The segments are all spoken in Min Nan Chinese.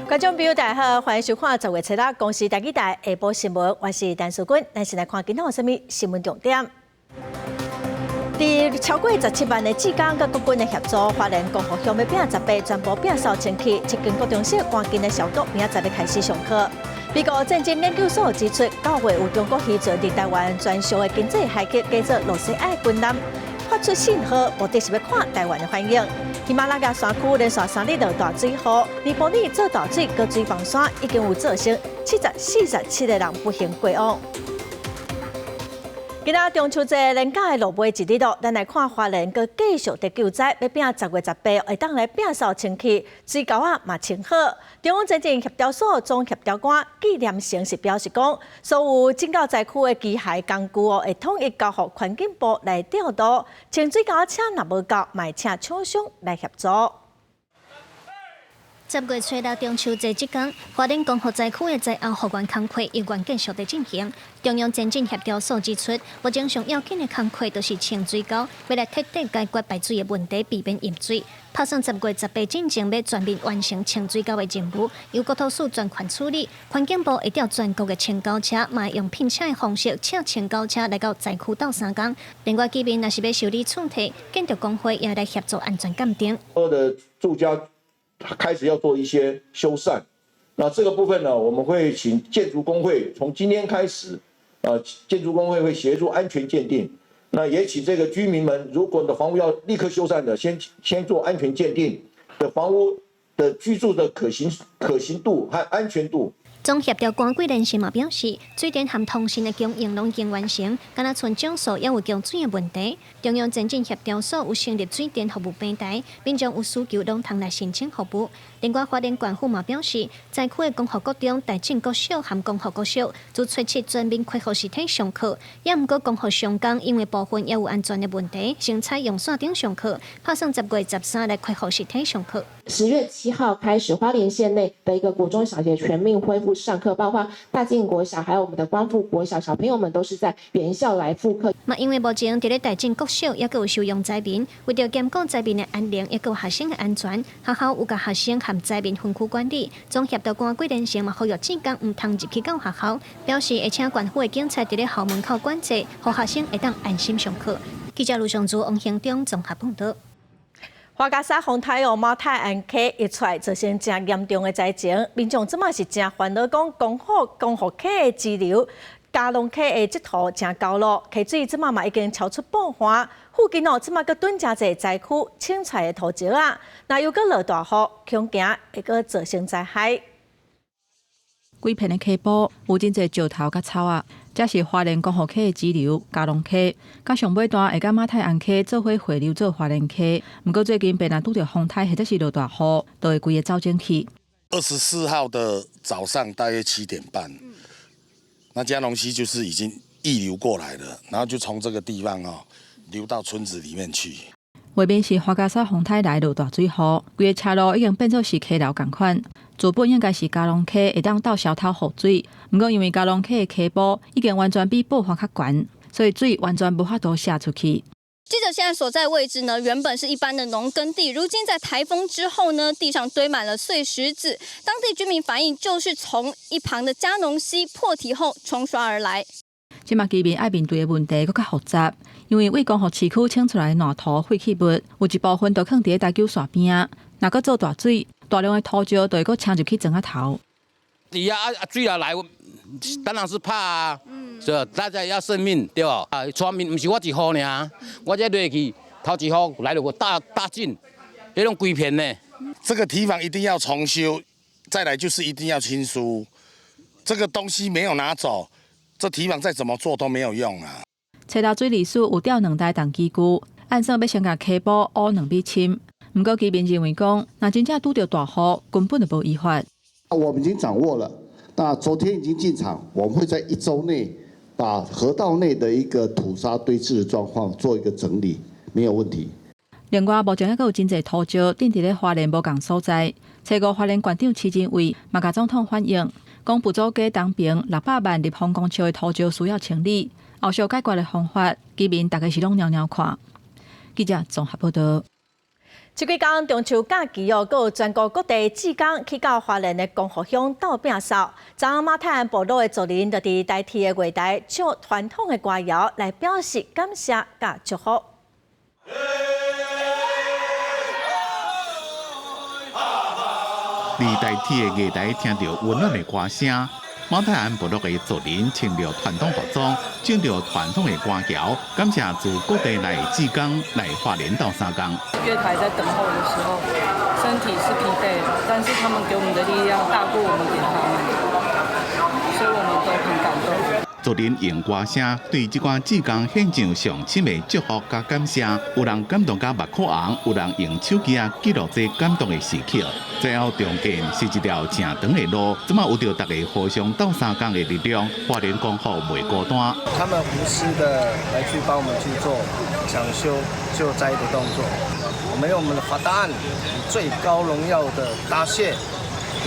觀眾朋友大家好，歡迎收看十月初六公視台語台下晡新聞，我是陳淑君。咱先來看今仔有啥物新聞重點。佇超過17萬的志工佮國軍的協助，花蓮光復鄉欲拼十八全部摒掃清氣，七間國中小趕緊的消毒，明仔載欲開始上課。美國戰爭研究所指出，9月有中國漁船佇臺灣專屬的經濟海域，假做露西亞軍艦，發出信號，目的是欲看臺灣的反應。喜馬拉雅山區連續3日落大水雨，尼泊爾做大水閣水崩山，已經有造成747個人不幸過往。今仔中秋節連假會落尾一日咯，咱來看花蓮閣繼續佇救災，欲拼10月18會當來摒掃清氣，水溝仔嘛清好。中央災情協調所總協調官紀連成是表示講，所有進到災區的機械工具哦，會統一交予環境部來調度，清水溝車若無夠，嘛會請廠商來協助。 10月初六中秋節這工，花蓮光復災區的災後復原工課猶原繼續佇進行。中央災情協調所指出，目前上要緊的工課就是清水溝，欲來徹底解決排水的問題，避免淹水。拍算10月18進前欲全面完成清水溝的任務，由國土署專權處理。環境部會調全國的清溝車，嘛會用聘請的方式請清溝車來到災區鬥相共。另外，居民若是欲修理厝體，建築工會也來協助安全鑑定。的住家開始要做一些修繕，那這個部分呢，我們會請建築工會從今天開始，建築工會會協助安全鑑定。那也請這個居民們，如果你的房屋要立刻修繕的，先做安全鑑定的房屋的居住的可行度和安全度。總協調官桂連生嘛表示，水電和通訊的供應攏已經完成，敢若賰總數猶有供水的問題。中央災情協調所有成立水電服務平台，民眾有需求攏通來申請服務。另外，花蓮縣府嘛表示，災區的光復國中、大正國小和光復國小，自初七全面恢復實體上課。也毋過光復上工，因為部分猶有安全的問題，先採用線頂上課，拍算10月13來恢復實體上課。 10月7號開始，花蓮縣內的一個國中小學全面恢復上課，包括大進國小，還有我們的光復國小，小朋友們都是在原校來復課。嘛，因為目前佇咧大進國小猶閣有收容災民，為著兼顧災民的安寧，猶閣有學生的安全，學校有共學生和災民分區管理。總協調官桂連成嘛呼籲志工毋通入去到學校，表示會請縣府的警察佇咧校門口管制，予學生會當安心上課。記者盧尚珠、王興中綜合報導。樺加沙風颱哦，馬太鞍溪溢出來，造成誠嚴重的災情，民眾這馬是誠煩惱，講光復溪的支流、嘉農溪的積土誠高咯，溪水這馬嘛已經超出補岸，附近哦這馬閣囤誠濟災區清出來的土石仔，若又閣落大雨，恐驚會閣造成災害。規片的溪埔有真濟石頭佮草仔，這是花蓮光復溪的支流嘉農溪，佮上尾段會佮馬太鞍溪做伙匯流做花蓮溪。毋過最近變若拄著風颱或者是落大雨，就會規个走整去。 24號的早上大約7點半，那嘉農溪就是已經溢流過來了，然後就從這個地方哦流到村子裡面去。畫面是樺加沙風颱來落大水雨，規个車路已經變做是溪流仝款。原本應該是嘉農溪會當鬥消透雨水，毋過因為嘉農溪的溪埔已經完全比補岸較懸，所以水完全無法度瀉出去。記者現在所在位置呢，原本是一般的農耕地，如今在颱風之後呢，地上堆滿了碎石子。當地居民反映，就是從一旁的嘉農溪破堤後沖刷而來。這馬居民愛面對的問題閣較複雜，因為對光復市區清出來的爛土廢棄物，有一部分都囥佇咧大坵線邊仔，若閣做大水，大量的土石就會閣沖入去庄仔頭。底下啊水若來，當然是怕啊，是吧？大家要生命對無？啊，村民毋是我一戶爾，我這落去頭一戶來了個大大進，彼攏規片呢。這個堤防一定要重修，再來就是一定要清疏，這個東西沒有拿走，這堤防再怎麼做都沒有用啊！初六水利署有調兩台重機具，按算欲先共溪埔挖2米深。毋過居民認為講，若真正拄著大雨，根本就無依法。我們已經掌握了，那昨天已經進場，我們會在一周內把河道內的一個土沙堆置的狀況做一個整理，沒有問題。另外，目前猶閣有真濟土石囤佇咧花蓮無仝所在。初五花蓮縣長徐仁偉嘛共總統反映，講埔祖街東爿600萬立方公尺的土石需要清理，後續解決的方法，居民逐家是攏蟯蟯看。記者綜合報導。這幾工中秋假期哦，閣有全國各地志工去到花蓮的光復鄉鬥摒掃。昨昏馬太鞍部落的族人就佇台鐵的月台唱傳統的歌謠來表示感謝佮祝福。佇台鐵的月台聽著溫暖的歌聲，馬太鞍部落的族人穿著傳統服裝，唱著傳統的歌謠，感謝自各地來的志工來花蓮鬥相共。月台在等候的時候，身體是疲憊的，但是他們給我們的力量大過我們給他們，所以我們都很感動。族人用歌聲對這寡志工獻上上深的祝福佮感謝，有人感動甲目眶紅，有人用手機仔記錄這感動的時刻。災後重建是一條誠長的路，這馬有著大家互相鬥相共的力量，花蓮光復袂孤單。他們無私的來去幫我們去做搶修救災的動作，我們用我們的法答案，以最高榮耀的答謝，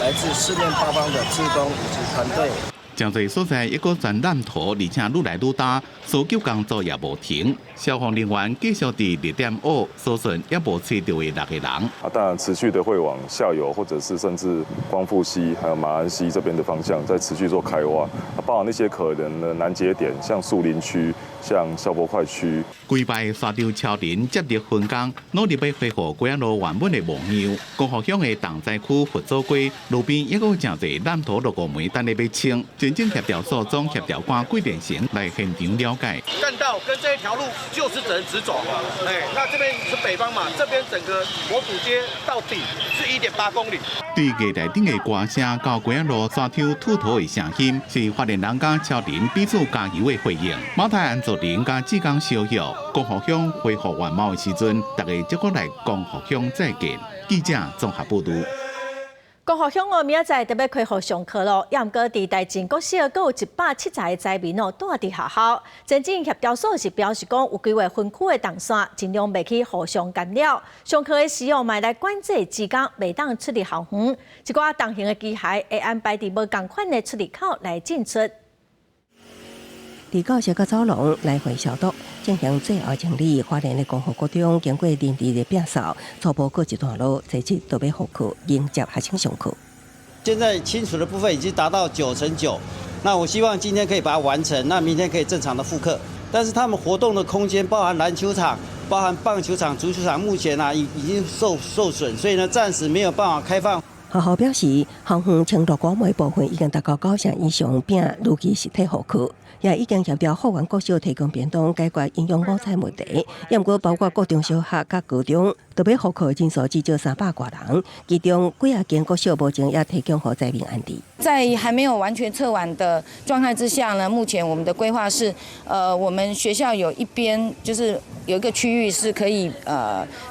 來自四面八方的志工以及團隊。誠濟所在猶閣全爛土，而且愈來愈焦，搜救工作也無停。消防人員繼續佇熱點湖搜尋猶無揣著的六个人。啊，當然持續的會往下游，或者是甚至光復溪、還有馬鞍溪這邊的方向，再持續做開挖。包含那些可能的難節點，像樹林區、像消波塊區。規擺沙洲超人接力分工，努力欲恢復瓜仔路原本的模樣。光復鄉的重災區佛祖街路邊猶閣有誠濟爛土落五枚，等咧欲清。前鎮協調所總協調官桂連成來現場了解。幹道跟這一條路就是只能直走，哎，那這邊是北方嘛，這邊整個佛祖街到底是1.8公里。對月台頂的歌聲到瓜仔路沙丘吐土的聲音，是花蓮人佮超人彼此加油的回應。馬太鞍族人佮志工相約，光復鄉恢復原貌的時陣，大家則閣來光復鄉再見。記者綜合報導。光復鄉哦，明仔載就欲開學上課囉，猶毋過佇大進國小，閣有170個災民哦，蹛佇學校。前鎮協調所是表示講，有規劃分區的動線，盡量袂去互相干擾。上課的時候，嘛來管制志工袂當出入校園，一寡重型的機械會安排佇無仝款的出入口來進出。佇教室佮走廊來回消毒，進行最後清理。花蓮的光復國中經過臨時的摒掃，初步告一段落，這次就欲復課迎接學生上課。現在清除的部分已經達到99%，那我希望今天可以把它完成，那明天可以正常的復課。但是他們活動的空間，包含籃球場、包含棒球場、足球場，目前啊已經受損，所以呢暫時沒有辦法開放。學校表示，校園清落五枚部分已經達到9成以上，並如期實體復課，也已經協調復原國小提供便當解決營養午餐問題。猶毋過包括國中小學佮高中，都欲復課人數至少300外人，其中幾仔間國小目前也提供予災民安置。在還沒有完全撤完的狀態之下呢，目前我們的規劃是，我們學校有一邊就是有一個區域是可以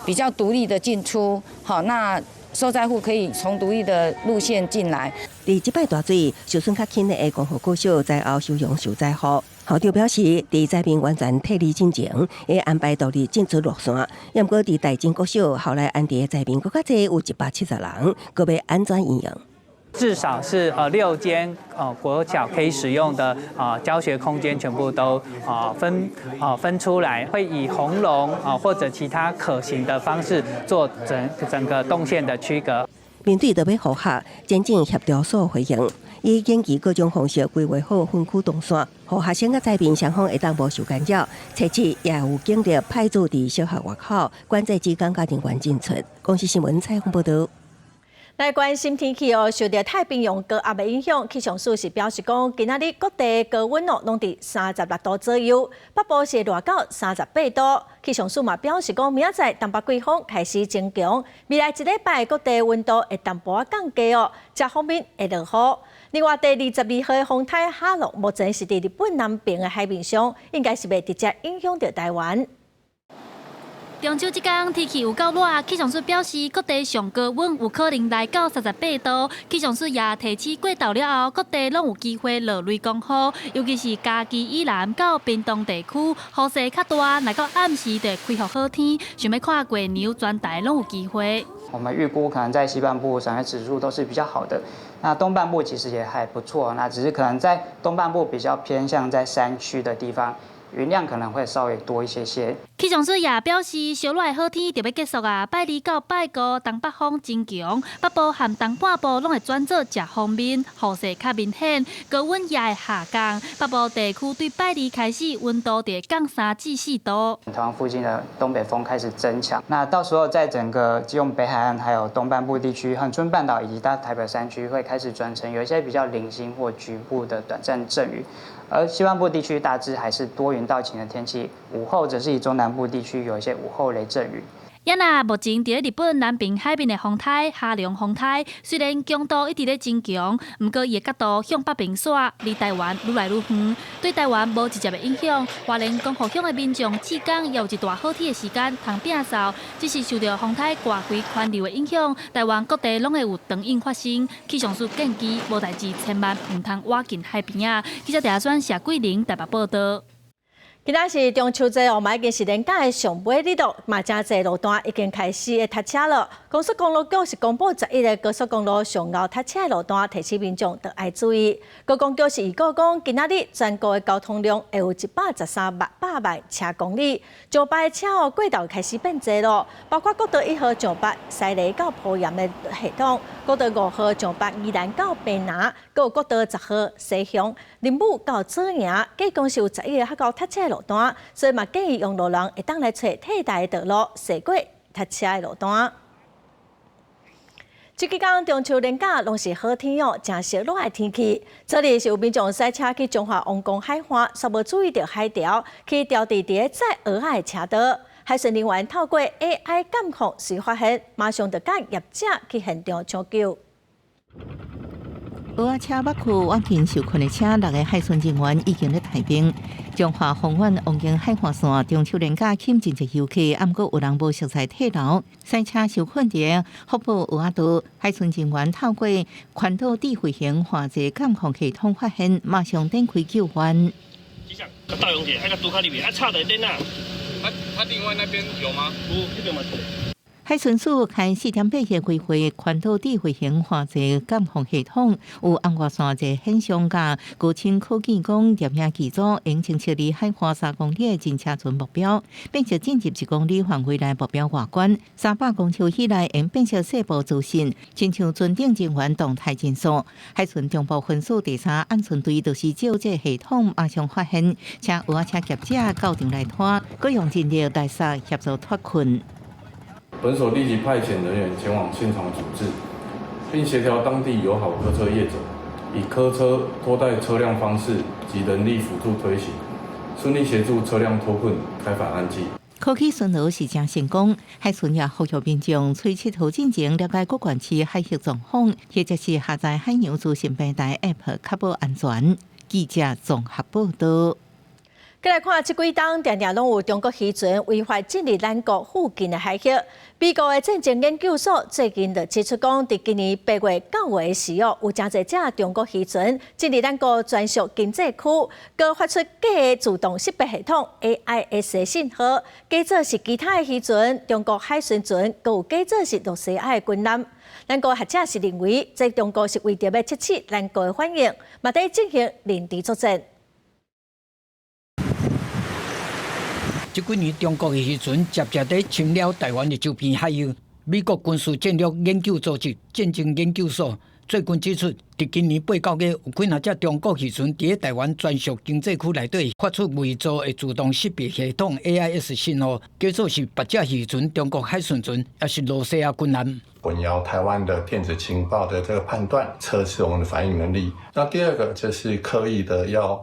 比較獨立的進出，好，那受災戶可以從獨立的路線進來。佇這擺大水受損較輕的光復國小災後收容受災戶，校長表示，佇災民完全撤離進前，會安排獨立進出路線。猶毋過佇大進國小校內安置的災民閣較濟，有170人，閣欲按怎應用？至少是6間國小可以使用的教學空間全部都分出來，會以紅龍或者其他可行的方式做整整個動線的區隔。面對著欲復學，前鎮協調所回應，以緊急各種方式規劃好分區動線，予學生佮災民雙方會當無受干擾。初七也有警力派駐佇小學外口，管制志工佮人員進出。公視新聞採訪報導。來關心天氣哦，受著太平洋高壓的影響，氣象署是表示講，今仔日各地高溫哦，攏佇36度左右，北部是熱到38度。氣象署嘛表示講，明仔載東北季風開始增強，未來一禮拜各地溫度會淡薄仔降低哦，這方面會落雨。另外，第22號的風颱哈洛目前是佇日本南邊的海面上，應該是袂直接影響著台灣。中秋這工天氣有夠熱，氣象署表示，各地上高溫有可能來到38度。氣象署也提醒過晝了後，各地攏有機會落雷公雨，尤其是嘉義以南到屏東地區，雨勢較大，若到暗時就會開予好天。想欲看月娘，全台攏有機會。我們預估可能在西半部賞月指數都是比較好的，那東半部其實也還不錯，那只是可能在東半部比較偏向在山區的地方，雲量可能會稍微多一些些。氣象署也表示，燒熱的好天就欲結束啊！拜二到拜五，東北風增強，北部和東半部攏會轉做食鋒面，雨勢較明顯，高溫也會下降。北部地區對拜二開始，溫度就會降3至4度。台灣附近的東北風開始增強，那到時候在整個基隆北海岸、還有東半部地區、恆春半島以及大台北山區，會開始轉成有一些比較零星或局部的短暫陣雨。而西半部地區大致還是多雲到晴的天氣，午後則是以中南部地區有一些午後雷陣雨。也若目前佇咧日本南爿海面的風颱哈龍風颱，雖然強度一直咧增強，毋過伊的角度向北邊徙，離台灣愈來愈遠，對台灣無直接的影響。花蓮光復鄉的民眾，至今也有一段好天的時間通摒掃，只是受著風颱掛回環流的影響，台灣各地攏會有長湧發生。氣象署建議無代誌千萬毋通倚近海邊仔。記者鄭選謝桂玲台北報導。今仔是中秋節哦，嘛已經是連假的上尾日咯，嘛誠濟路段已經開始會塞車了。高速公路局是公布11個高速公路上𠢕塞車的路段，提醒民眾著愛注意。高公局是預估講，今仔日全國的交通量會有113萬百萬車公里，上班的車哦過頭開始變濟咯，包括國道1號上北西螺到埔鹽的系統，國道5號上北宜蘭到屏南，閣有國道10號西向林武到左營，計共是有11個較𠢕塞車的路段，所以嘛建議用路人會當來揣替代的道路，駛過塞車的路段。這幾工中秋連假攏是好天哦，誠適熱的天氣。這裡是有民眾駛車去彰化王功海岸，煞無注意著海潮，去牢佇佇咧載蚵仔的車道。海巡人員透過 AI 監控隨發現，馬上就佮業者去現場搶救。蚵仔車捌去往近受困的車，六個海巡人員已經咧待命。彰化豐原王功海岸線中秋連假吸引真濟遊客，毋過有人無熟似退流，駛車受困佇福寶蚵仔道，海巡人員透過環島智慧型環節監控系統發現，馬上展開救援。機長，大勇姐，愛共拄較入去，啊插佇電啊。他另外那邊有嗎？有，彼邊嘛有。海巡署開4.8億規劃環島智慧型環節監控系統，有紅外線熱顯像佮高清科技光攝影機組，用偵測離海岸3公里的偵車船目標，辨識進入1公里範圍內目標外觀。300公尺以內用辨識細部資訊，親像船頂人員動態偵搜。海巡中部分署第三岸巡隊就是照這系統馬上發現，請蚵仔車業者到場來拖，閣用人力來索協助脫困。本所立即派遣人員前往現場處置，並協調當地友好客車業者，以客車拖帶車輛方式及人力輔助推行，順利協助車輛脫困，開返安濟。科技巡邏是誠成功，海巡也呼籲民眾揣𨑨迌進前了解各縣市海域狀況，或者是下載海洋資訊平台 App，確保安全。記者綜合報導。過來看，這幾冬定定攏有中國漁船違法進入咱國附近的海域。美國的戰爭研究所最近就指出講，佇今年8月、9月時哦，有誠濟隻中國漁船進入咱國專屬經濟區，閣發出假的自動識別系統 AIS 的信號，假做是其他的漁船、中國海巡船，閣有假做是露西亞的軍艦。咱國學者是認為，這中國是為著欲測試咱國的反應，嘛佇進行認知作戰。這幾年，中國的漁船捷捷佇侵擾臺灣的周邊海域。美國軍事戰略研究組織戰爭研究所最近指出，佇今年8、9月，有幾若隻中國漁船佇咧臺灣專屬經濟區內底發出偽造的自動識別系統 AIS 信號，假做是別隻漁船、中國海巡船，抑是露西亞軍艦。混淆臺灣的電子情報的這個判斷，測試我們的反應能力。那第二個就是刻意的要。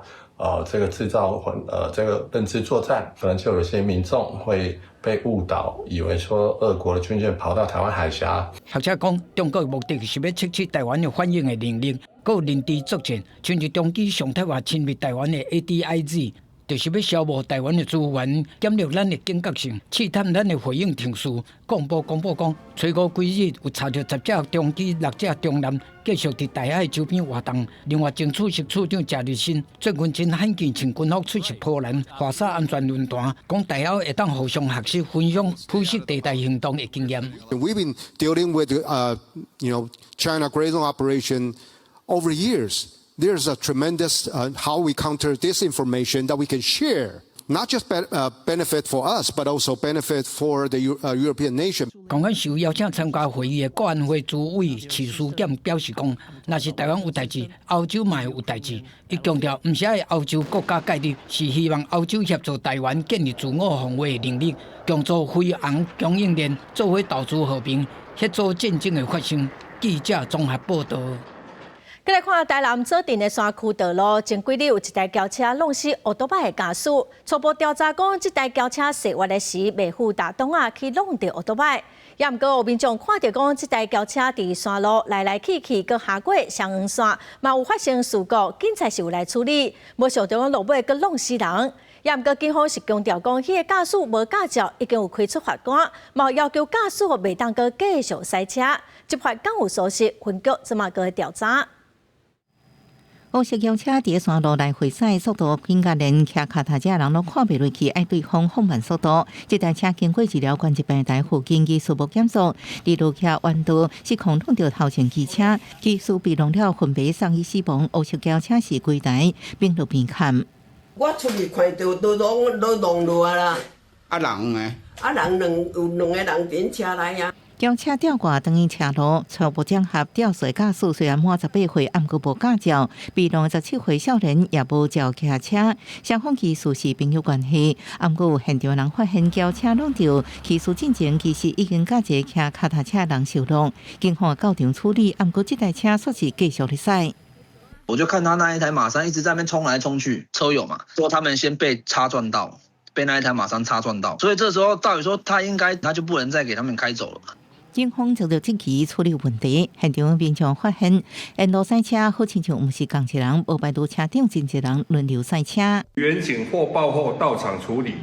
這個製造混，這個認知作戰，可能就有些民眾會被誤導，以為說俄國的軍艦跑到臺灣海峽。學者講，中國的目的是欲測試臺灣的反應的能力，閣有認知作戰，親像長期常態化侵入臺灣的 ADIZ，就是欲消磨臺灣的資源，減弱咱的警覺性，試探咱的回應程序。國防部公布講，初五規日有查著10隻中機、6隻中艦，繼續佇台海周邊活動。另外，偵處室處長謝日新最近真罕見穿軍服出席波蘭華沙安全論壇，講台後會當互相學習分享灰色地帶行動的經驗。 We've been dealing with China Gray Zone operation over years. There's a tremendous how we counter disinformation that we can share. Not just benefit for us, but also benefit for the European nation. 仝款受邀請參加會議的國安會主委徐書儉表示講，若是台灣有代誌，歐洲嘛會有代誌。伊強調，毋是愛歐洲國家介入，是希望歐洲協助台灣建立自我防衛能力，共組飛航供應鏈，做伙投資和平，協阻戰爭的發生。記者綜合報導。閣來看台南左鎮的山區道路，前幾日有一台轎車挵死歐多擺的駕駛。初步調查講，這台轎車駛越的時袂赴踏擋仔，去挵著歐多擺。也毋過有民眾看著講，這台轎車佇山路來來去去，閣橫過雙黃線，嘛有發生事故，警察是有來處理。無想著講落尾閣挵死人。也毋過警方是強調講，彼個駕駛無駕照，已經有開出罰單，嘛要求駕駛袂當閣繼續駛車。執法敢有疏失，分局這馬閣調查。烏色轎車佇山路來回駛，速度緊甲連騎跤踏車人攏看袂落去，愛對方放慢速度。這台車經過治療關疾病台附近，技術無減速，佇路徛彎道失控挵著頭前機車，機師被弄了昏迷送醫死亡。烏色轎車是規台並路邊砍。我出去看著都攏攏弄落啊啦。啊人呢？啊人兩有兩個人佇車內啊。轎車吊掛轉去車路，初步偵緝肇事駕駛雖然滿18歲，毋過無駕照，被挵17歲少年也無照騎車，雙方其實是朋友關係。毋過有現場人發現轎車挵著，起訴進前其實已經佮一個騎跤踏車人受挵，警方到場處理，毋過這台車煞是繼續咧駛。我就看他那一台馬三一直在那邊衝來衝去，車友嘛，說他們先被擦撞到，被那一台馬三擦撞到，所以這時候到底說他應該，他就不能再給他們開走了。警方就著這起處理問題，現場民眾發現沿路駛車好親像毋是仝一人，無排除車頂真濟人輪流駛車。員警獲報後到場處理，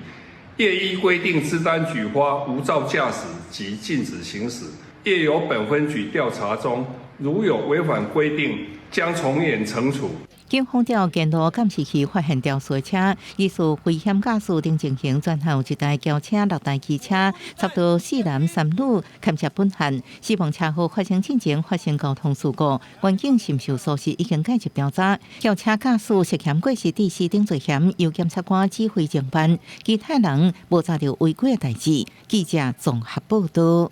業依規定治單舉發無照駕駛及禁止行駛，業由本分局調查中，如有違反規定，將從嚴懲處。警方調監路監視器發現肇事車，疑似危險駕駛等情形，全後一台轎車、六台機車，差不多四男三女，牽涉本案，死亡車禍發生進前發生交通事故，員警是毋是有疏失已經介入調查。轎車駕駛涉嫌過失致死等罪嫌，由檢察官指揮偵辦，其他人無查著違規的代誌。記者綜合報導。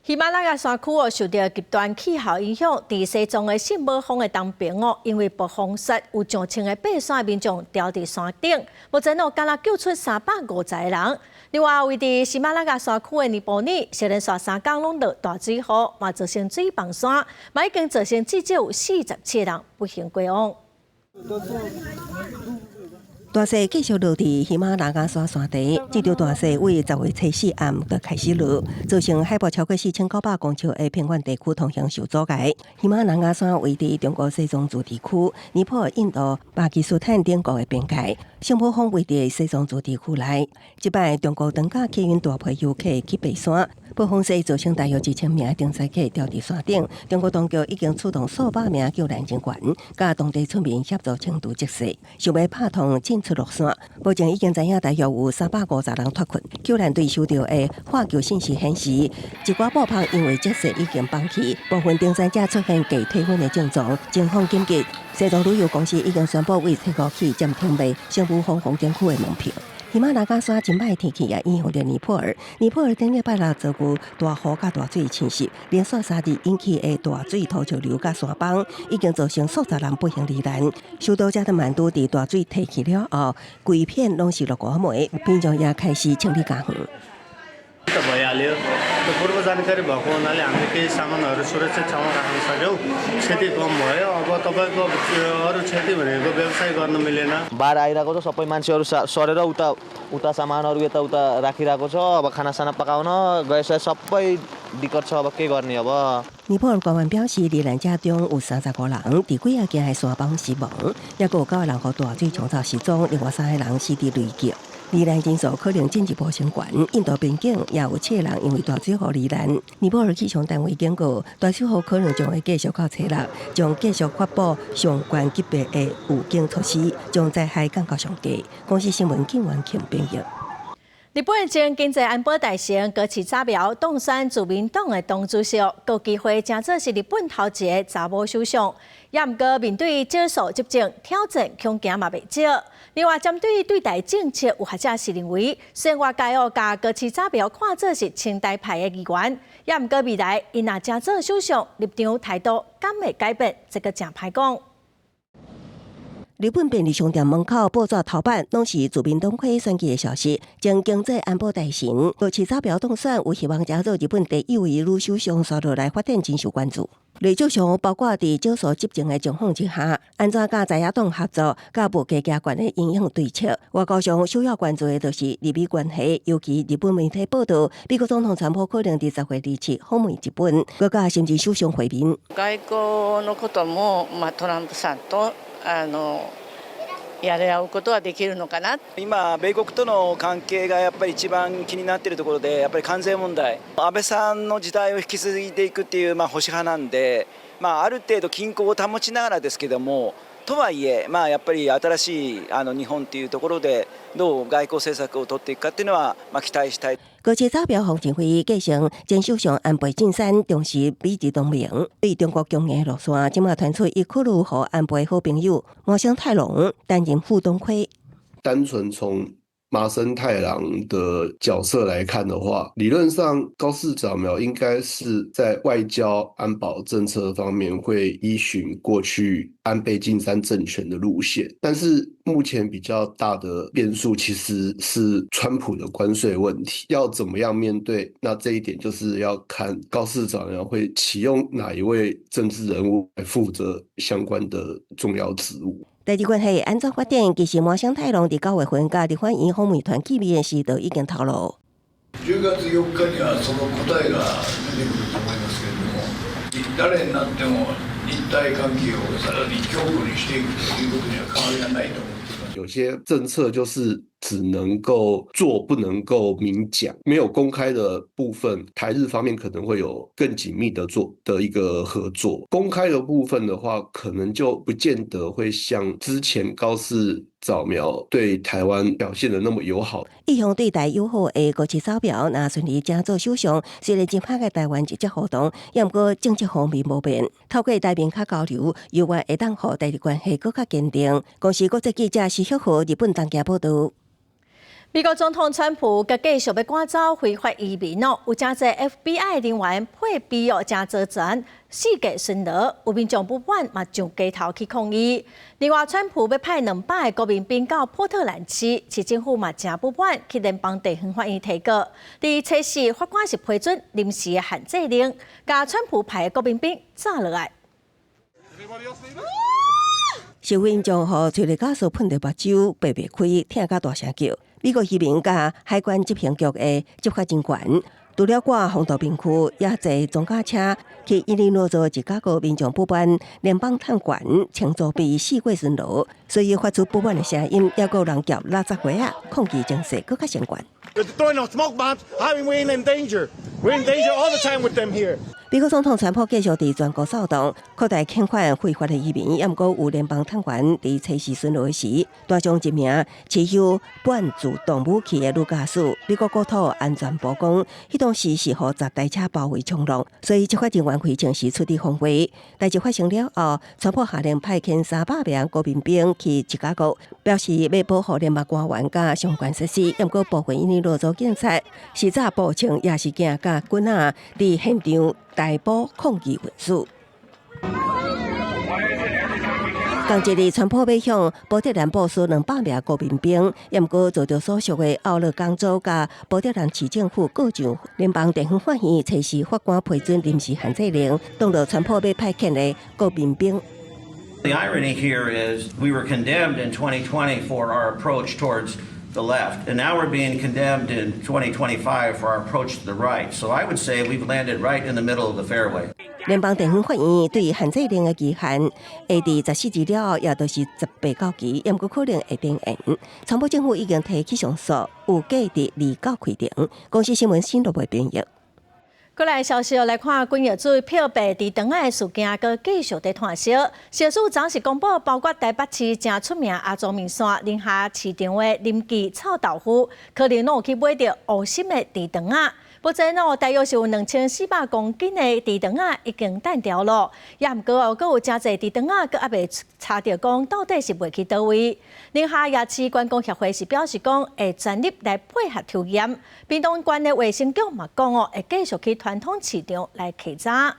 喜馬拉雅山區哦，受著極端氣候影響，佇西藏的聖母峰的東邊哦，因為暴風雪，有上千个爬山的民眾牢佇山頂，目前哦，敢若救出350個人。另外，位佇喜馬拉雅山區的尼泊爾，連續3工攏落大水雨，嘛造成水崩山，嘛已經造成至少有47個人不幸過往。大雪繼續落佇喜馬拉雅山山頂，這場大雪為10月初四暗就開始落，造成海拔超過4900公尺的平原地區通行受阻礙。喜馬拉雅山位佇中國西藏自治區、尼泊爾、印度、巴基斯坦等國的邊界，聖母峰位佇西藏自治區內。這擺中國長假吸引大批遊客去爬山，暴風雪造成大約1000名登山客牢佇山頂。中國當局已經出動數百名救援人員，佮當地村民協助清除積雪，想欲拍通進出落山。目前已經知影大約有350人脫困。救援隊收著的發球信息顯示，一寡布棚因為積雪已經崩去，部分登山者出現低體溫的症狀，情況緊急。西藏旅遊公司已經宣布為初五起暫停賣聖母峰風景區的門票。喜馬拉雅山真歹天氣也影響著尼泊爾。尼泊爾頂禮拜六遭遇大雨佮大水侵襲，連續3日引起的大水土石流佮山崩，已經造成數十人不幸罹難。首都加德滿都佇大水退去了後，規片攏是落雨糜，民眾也開始清理家園。 भइहाल्यो त्यो पूर्व जानकारी भएको हुनाले हामीले केही सामानहरू सुरक्षित ठाउँमा राख्न सक्यौँ। क्षति कम भयो। अब तपाईँको अरू क्षति भनेको व्यवसाय गर्न मिलेन। बाढ आइरहेको छ। सबै मान्छेहरू सरेर उता उता सामानहरू यताउता राखिरहेको छ। अब खानासाना पकाउन गैस सबै दिक्कत छ। अब के गर्ने अब? 尼泊爾官員表示，罹難者中有35人佇幾仔間的山崩死亡，抑閣有九個人予大水沖走失蹤，另外三個人死佇雷擊。罹難人數可能進一步升懸。印度邊境也有七個人因為大水雨罹難。尼泊爾氣象單位警告，大水雨可能將會繼續到初六，將繼續發布上懸級別的預警措施，將災害降到上低。公視新聞警員慶編譯。日本前經濟安保大臣高市早苗當選自民黨的黨主席，閣有機會成做是日本頭一个查某首相。也毋過面對少數執政挑戰，恐驚嘛袂少。另外，針對對台政策，有學者是認為，雖然外界哦共高市早苗看做是親台派的議員，也毋過未來𪜶若成做首相，立場態度敢會改變？這個誠歹講。日本便利商店門口報紙頭版攏是自民黨魁選舉的消息。前經濟安保大臣高市早苗當選，有希望成做日本第一位女首相，紲落來發展真受關注。歷史上，包括佇少數執政的狀況之下，按怎佮在野黨合作，佮無加加懸的營養對策。外交上首要關注的就是日美關係，尤其日本媒體報道，美國總統川普可能佇10月27訪問日本，閣佮新任首相會面。外交のことも、まあ、トランプさんとやり合うことはできるのかな。今、米国との関係がやっぱり一番気になっているところで、やっぱり関税問題、安倍さんの時代を引き継いでいくっていう、まあ、保守派なんで、まあ、ある程度均衡を保ちながらですけども、とはいえ、まあ、やっぱり新しい日本っていうところで、どう外交政策を取っていくかっていうのは、まあ、期待したい。高市早苗馮前會繼承前首相安倍晉三重視美日同盟，對中國強硬路線，這馬傳出伊考慮予安倍好朋友麻生太郎擔任副黨魁。單純從麻生太郎的角色來看的話，理論上高市早苗應該是在外交安保政策方面會依循過去安倍晉三政權的路線，但是目前比較大的變數其實是川普的關稅問題，要怎麼樣面對？那這一點就是要看高市早苗會啟用哪一位政治人物來負責相關的重要職務。台日關係按怎發展？其實麻生太郎佇9月份佮立法院訪問團見面時，就已經透露。 10月4日にはその答えが出てくると思いますけれども、誰になっても日台関係をさらに強固にしていくということには変わりがないと思っています。有些政策就是只能夠做，不能夠明講，沒有公開的部分，台日方面可能會有更緊密的做的一個合作。公開的部分的話，可能就不見得會像之前高市早苗對台灣表現得那麼友好。一向對台友好的高市早苗，若順利成做首相，雖然真歹佮台灣直接互動，也毋過政策方面無變。透過台面較交流，猶原會當予台日關係閣較堅定。公視國際記者施旭和日本東京報道。美國總統川普閣繼續欲趕走非法移民哦，有誠濟 FBI 人員配備哦，誠齊全，四界巡邏，有民眾不滿嘛上街頭去抗議。另外，川普欲派200個國民兵到波特蘭市，市政府嘛誠不滿，去聯邦地方法院提告。佇初四，法官是批准臨時的限制令，共川普派的國民兵炸落來。示威民眾予催淚ガス噴著目睭，閉袂開，疼甲大聲叫。美國移民佮海關執行局的執法人員，除了掛防毒面具，也坐裝甲車去伊利諾州芝加哥民眾不滿聯邦探員穿裝備四界巡邏，所以發出不滿的聲音，抑閣有人舉垃圾杯仔，抗議情勢閣較升懸。 Throwing smoke bombs, how are we in danger? We're in danger all the time with them here. 美國總統川普繼續佇全國騷動，擴大遣返非法的移民，抑毋過有聯邦探員佇初四巡邏時，帶上一名持有半自動武器的女駕駛。美國國土安全部講，彼當時是予10台車包圍衝浪，所以執法人員非常時出佇防衛。代誌發生了後，川普下令派遣300名國民兵去芝加哥，表示欲保護聯邦官員佮相關設施。抑毋過部分伊利諾州警察實在報稱，也是驚佮棍仔佇現場逮捕抗議人士。仝一日，川普欲向波特蘭部署200名國民兵，抑毋過遭著所屬的奧勒岡州佮波特蘭市政府告上聯邦地方法院，初四法官批准臨時限制令，擋著川普欲派遣的國民兵。 The irony here is we were condemned in 2020 for our approach towards the left, and now we're being condemned in 2025 for our approach to the right. So I would say we've landed right in the middle of the fairway. 聯邦地方法院對限制令的期限會佇14日了後，也就是18到期，抑毋過可能會展延。川普政府已經提起上訴，有計佇29開庭。公視新聞新羅編譯。過來消息來看，滾藥水漂白豬腸仔的事件，閣繼續佇湠燒。食藥署昨是公布，包括台北市誠出名阿祖麵線、寧夏市場的林記臭豆腐，可能攏有去買著烏心的豬腸仔。目前哦，大約是有2400公斤的豬腸仔已經彈掉囉。也毋過哦，閣有誠濟豬腸仔，閣猶未查著講到底是賣去佗位。寧夏夜市觀光協會是表示講，會全力來配合抽驗。屏東縣的衛生局嘛講哦，會繼續去傳統市場來稽查。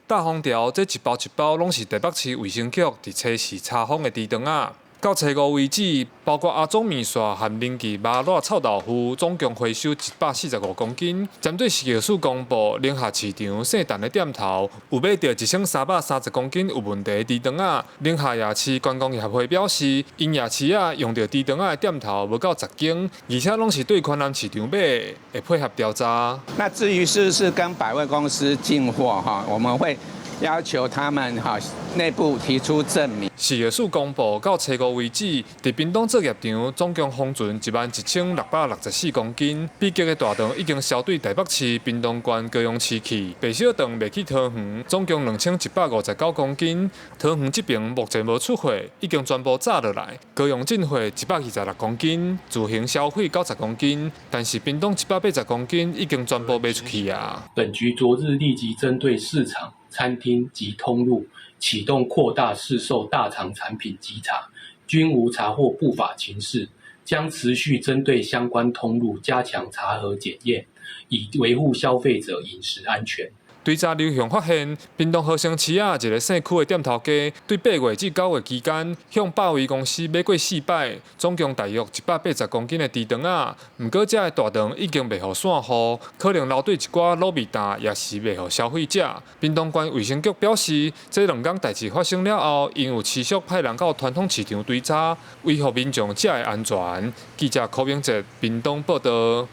大風條這一包一包攏是台北市衛生局佇初四查封的豬腸仔。到初五為止，包括阿祖麵線和林記麻辣臭豆腐，總共回收145公斤。針對食藥署公布，寧夏市場姓陳的店頭有買著1330公斤有問題的豬腸仔。寧夏夜市觀光協會表示，𪜶夜市仔用著豬腸仔的店頭無夠10間，而且攏是對寬南市場買的，會配合調查。那至於是不是跟百貨公司進貨哈，我們會要求他們哈內部提出證明。食藥署公布，到初五為止，佇屏東作業場總共封存11,664公斤，比較的大腸已經銷對台北市、屏東縣、高雄市去，白小腸賣去桃園，總共2159公斤。桃園這邊目前無出貨，已經全部紮落來。高雄進貨126公斤，自行銷毀90公斤，但是屏東180公斤已經全部賣出去啊。本局昨日立即針對市場、餐廳及通路啟動擴大市售大腸產品稽查，均無查獲不法情事，將持續針對相關通路加強查核檢驗，以維護消費者飲食安全。追查流向發現，屏東和生市仔一个姓區的店頭家，對8月至9月期間，向百威公司買過四擺，總共大約180公斤的豬腸仔。毋過，這个大腸已經賣予散戶，可能留對一寡滷味檔，抑是賣予消費者。屏東縣衛生局表示，這兩工代誌發生了後，𪜶有持續派人到傳統市場追查，維護民眾食的安全。記者柯明哲屏東報導。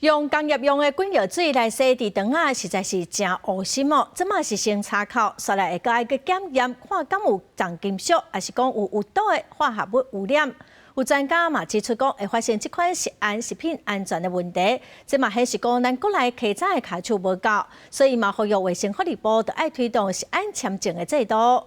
用工業用的滾藥水來洗豬腸仔，實在是誠烏心哦。這馬是先查口，煞來會閣愛去檢驗，看敢有重金屬，抑是講有有毒的化合物污染。有專家嘛指出講，會發現這款食品安全的問題，這嘛顯示講咱國內稽查的跤手無夠，所以嘛呼籲衛生福利部著愛推動食安簽證的制度。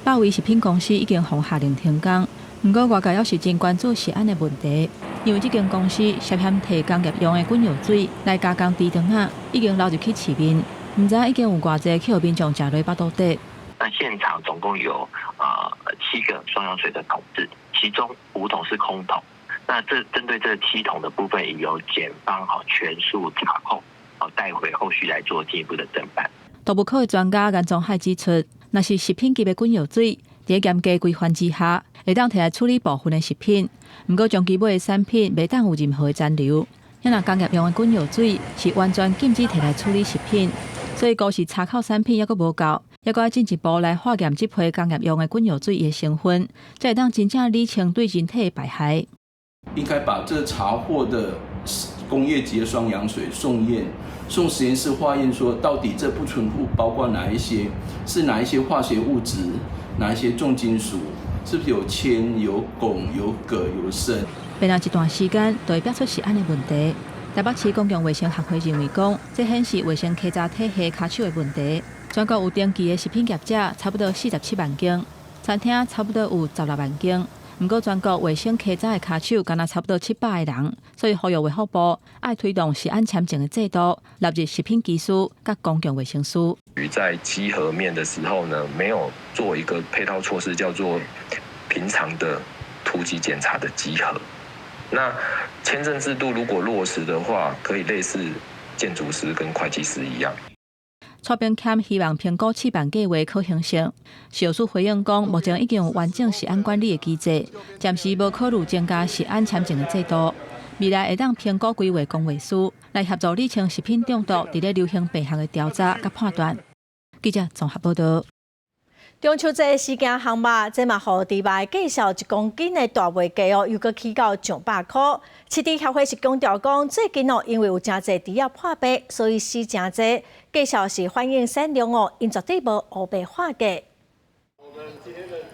百威食品公司已經予下令停工，毋過外界猶是真關注食安的問題，因為這間公司涉嫌提工業用的滾藥水來加工豬腸仔，已經流入去市面，毋知已經有偌濟去予民眾食落腹肚底。那現場總共有7個雙氧水的桶子，其中5桶是空桶。那這針對這7桶的部分，已由檢方好全數查控，好帶回後續來做進一步的偵辦。毒物科的專家顏宗海指出，若是食品級的滾藥水，佇嚴格規範之下，會當提來處理部分的食品。毋過，長期買的產品袂當有任何的殘留。若工業用的滾藥水是完全禁止提來處理食品，所以光是查扣產品猶閣無夠，猶閣愛進一步來化驗這批工業用的滾藥水的成分，才會當真正理清對人體的敗害。應該把這查獲的工業級的雙氧水送驗，送實驗室化驗，說到底這不純物包括哪一些，是哪一些化學物質，哪一些重金屬，是不是有鉛、有汞、有鉻、有砷？變了一段時間，就會變出食安的問題。台北市公共衛生學會認為講，這顯示衛生稽查體系跤手的問題。全國有登記的食品業者差不多47萬間，餐廳差不多有16萬間。毋過全國衛生稽查的跤手干焦差不多700個人，所以呼籲衛福部愛推動食安簽證的制度，納入食品技師佮公共衛生師。在稽核面的時候呢，沒有做一個配套措施，叫做平常的突擊檢查的稽核。那簽證制度如果落實的話，可以類似建築師跟會計師一樣。蔡炳謙希望評估試辦計畫可行性。食藥署回應講，目前已經有完整食安管理的機制，暫時無考慮增加食安簽證的制度。未來會當評估規劃公衛師來協助理清食品中毒佇咧流行病學的調查佮判斷。記者綜合報道。中秋節時間烘肉，這嘛予豬肉的價數1公斤的大尾價哦，又閣起到上百箍。飼豬協會是強調講，最近哦，因為有誠濟豬仔破病，所以死誠濟。價數是反映產量哦，𪜶絕對無烏白喊價。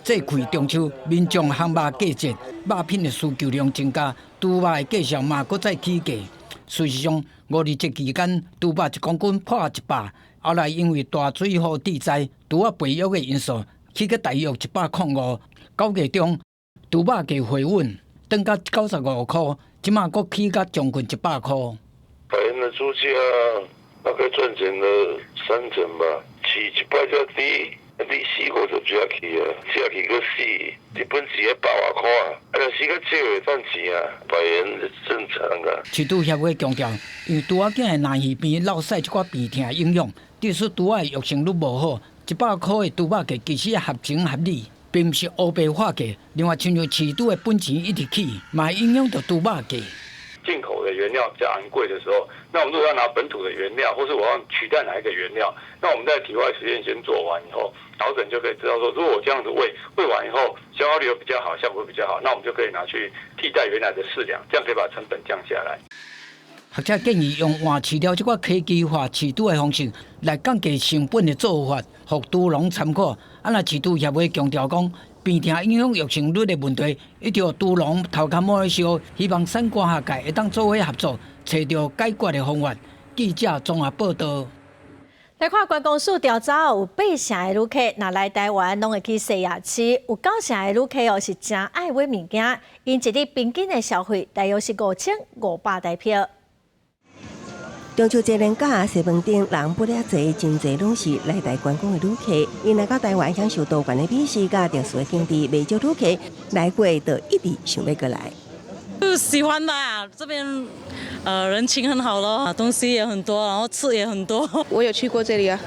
這季中秋，民眾烘肉過節，肉品的需求量增加，豬肉的價數嘛閣再起價。事實上，五二節期間，豬肉一公斤破100，後來因為大水雨致災，豬仔肥育的因素，起到大約105。9月中，豬肉價回穩，轉到95箍，這馬閣起到將近100箍。百元的豬價大概賺錢了三成吧，飼一擺較低。你死五十只去啊，只去閣死，日本一個百外箍啊，啊若死較少會賺錢啊，百元正常啊。飼豬協會強調，因為豬仔囝的奶魚病落屎這寡病痛影響，致使豬仔的育成率無好，100箍的豬肉價其實合情合理，並毋是烏白喊價。另外，親像飼豬的本錢一直起，嘛會影響著豬肉價。進口的原料比較昂貴的時候，那我們如果要拿本土的原料，或是我要取代哪一個原料，那我們在體外實驗先做完以後，導診就可以知道說，如果我這樣子餵，餵完以後消化率又比較好，效果比較好，那我們就可以拿去替代原來的飼糧，這樣可以把成本降下來。學者建議用換飼料這款科技化飼豬的方式來降低成本的做法，予豬農參考。啊，若飼豬協會強調講，病痛影響育成率的問題，一直予豬農頭殼摸咧燒，希望產官學界會當做伙合作，揣著解決的方法。記者綜合報導。來看觀光署調查，有八成的旅客若來台灣，攏會去西夜市；有九成的旅客哦是誠愛買物件，𪜶一日平均的消費大約是5500台幣。中秋節連假，西門町人不了濟，真濟攏是來台觀光的旅客。𪜶來到台灣享受多元的美食佮特殊的景致，袂少旅客來過就一直想欲閣來。喜歡啦，這邊人情很好咯，東西也很多，然後吃也很多。我有去過這裡啊，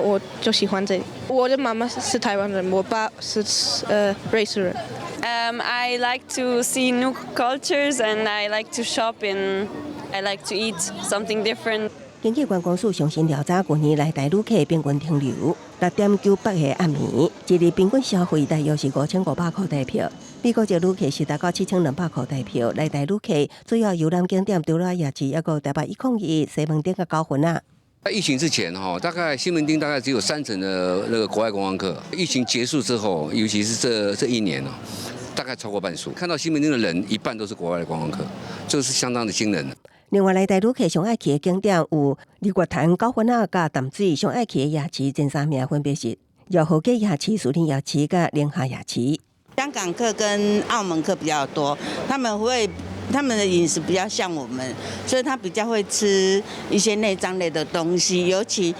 我就喜歡這裡。我的媽媽是台灣人，我爸是瑞士人。 I like to see new cultures and I like to shop and I like to eat something different. 根據觀光署上新調查，舊年來台旅客平均停留6.98個暗暝，一日平均消費大約是5500箍台幣。美國籍旅客是達到7200箍台幣。來台旅客主要遊覽景點除了夜市，抑閣台北101、西門町佮九份仔。在疫情之前，哈，大概西門町大概只有三成的那個國外觀光客。疫情結束之後，尤其是這一年哦，大概超過半數。看到西門町的人，一半都是國外的觀光客，這是相當的驚人。另外，來台旅客上愛去的景點有日月潭、九份仔佮淡水，上愛去的夜市前三名分別是饒河街夜市、士林夜市佮寧夏夜市。香港客跟澳門客比較多，他們的飲食比較像我們，所以他比較會吃一些內臟類的東西，尤其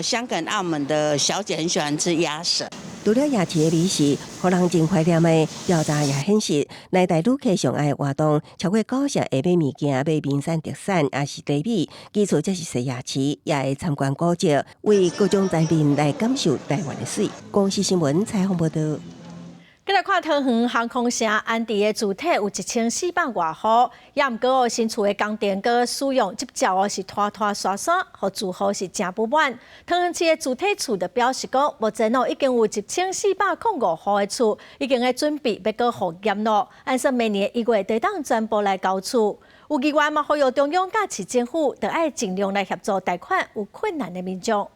香港、澳門的小姐很喜歡吃鴨舌。除了夜市的美食，予人真懷念的調查也顯示，來台旅客上愛活動超過九成會買物件、買名產特產，抑是茶米。其次則是踅夜市，也會參觀古蹟，為各種層面來感受台灣的媠。公視新聞採訪報導。閣來看桃園航空城安置的住體有1400外戶，也毋過哦，新厝的工程閣使用執照哦是拖拖沙沙，予住戶是誠不滿。桃園市的住體處就表示講，目前哦已經有1405戶的厝已經咧準備欲閣復驗咯，按算明年1月就當全部來交厝。有議員嘛呼籲中央佮市政府，著愛盡量來協助貸款有困難的民眾。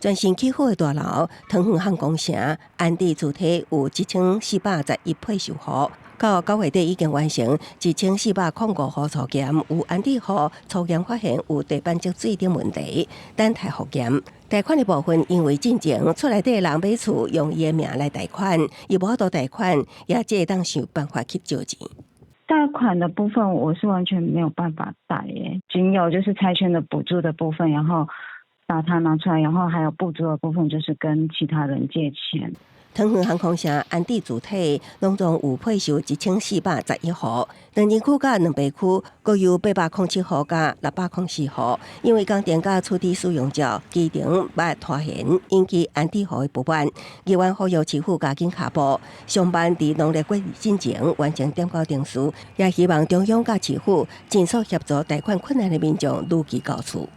全新起好的大樓，桃園航空城安置主體有1411配售戶，到9月底已經完成1405戶初檢，有安置戶初檢發現有地板積水等問題，等待復檢。貸款的部分因為進前厝內底人買厝用伊的名來貸款，伊無法度貸款，也才會當想辦法去借錢。貸款的部分我是完全沒有辦法貸耶，僅有就是拆遷的補助的部分，然後把它拿出來，然後還有補助的部分，就是跟其他人借錢。桃園航空城安置主體攏總有配售1411戶，長仁區佮兩白區各有807戶佮604戶。因為工程佮厝體使用照期程捌拖延，引起安置戶的不滿。議員呼籲市府加緊跤步，上慢佇農曆過節進前完成點交程序，也希望中央佮市府盡速協助貸款困難的民眾如期交厝。